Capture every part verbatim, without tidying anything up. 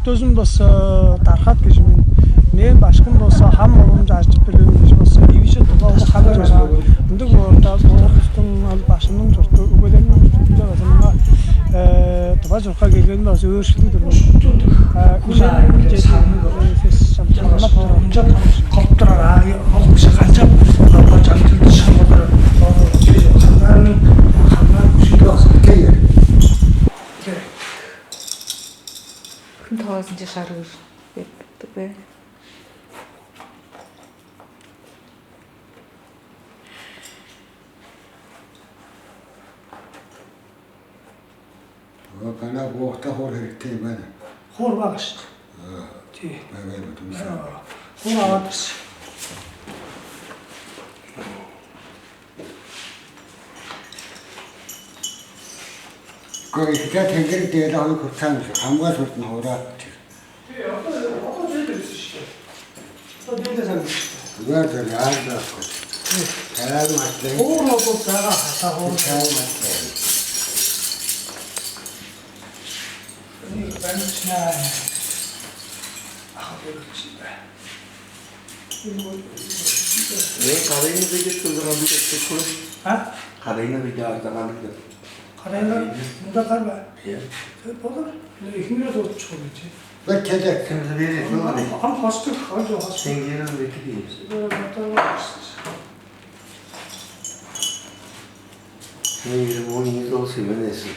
Чурттузун болза дархат кижи мен. Мээң башкым болза хам оруун чарчып билип кижи болза, ивиже тугалга хам чораа. Ындыг боорда, бо улустуң, ол башкымның чурту, өгбелериниң чуртунда база маңаа, э, тыва чурукка келгени база өөрүшкүлүг-дүр. Э, үжен чеди, э, сес чамдык кылып турар. Кылып турар, а, ол кижи канчап, канчап чаңчылды шамдыр, ханнарның, ханнар күшүндө база келген. Хүн талазынче шарыыр деп тур бе? Ана буокта хор херектей мен. Хор багыш. Ти. Бегер бүтүн. Хор агатыс. Көйүкче теңгир дээди аны куртсаң, хамга сүртүн хуурап чүр. Ата дээдер сишке. Ата дээдер сен сишке. Угар дыр яар да кот. Таял матлей. Уур ло бу сага хата хор. Таял матлей. Ні, бен чна. Ах, бен чна. Мен кадайны кыйдык кылдырган бир эшек көрүп. А? Кадайны кыйдык артаган кылдыр. Кадайны мында кар бар. Иә. Болар. Мына экинге тот чыгып кетчи. Бир кезек. Сен бери, ам хостук, ам жок хостук. Сен гери бир эки деймиз. Бир батар бар. Сен ол не зол сен эсин.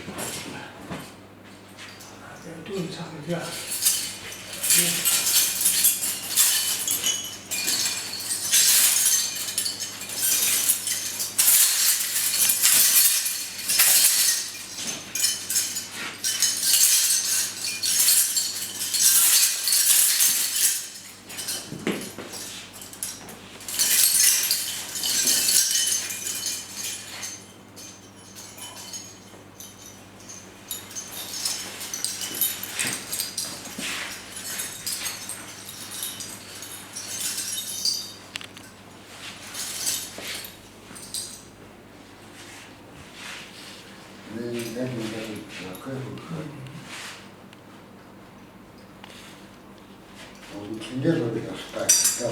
Ол киндер ол астаакта ол.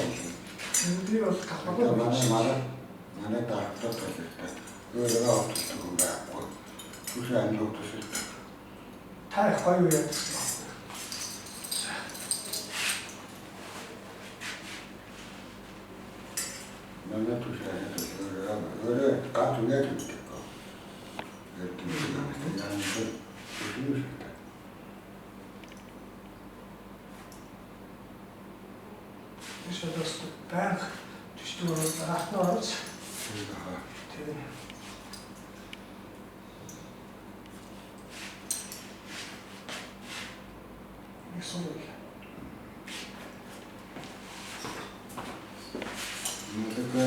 Киндер ол кахмага. Мана, мана, мана дагта тажырда. Өрө алтыстыгында кой. Кушан алтыстыгында. Тайх кой уятсыз. Мана тушаан өрө, өрө катуна түттүк. Эртин янында. Үшүнү шында. Ишедостук бәң түштү орут артына орут. Тегин. Исулай. Музыка.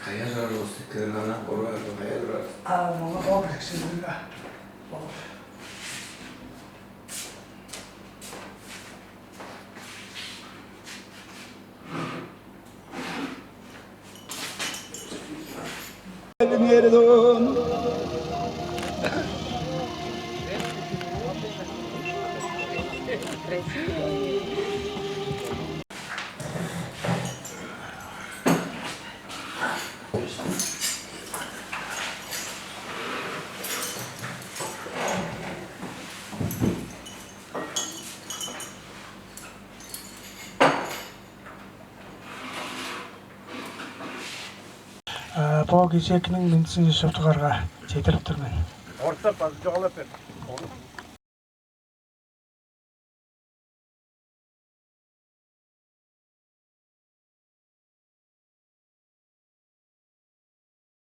Каяа чоруур улус, кырган-ана, орук-ана каяа турар? А, муну ол кирексиндиг-даа. Ол. Бо кезектиң мындызын шуптугарга чедирип тур мен. Орта базы жоғалап бер.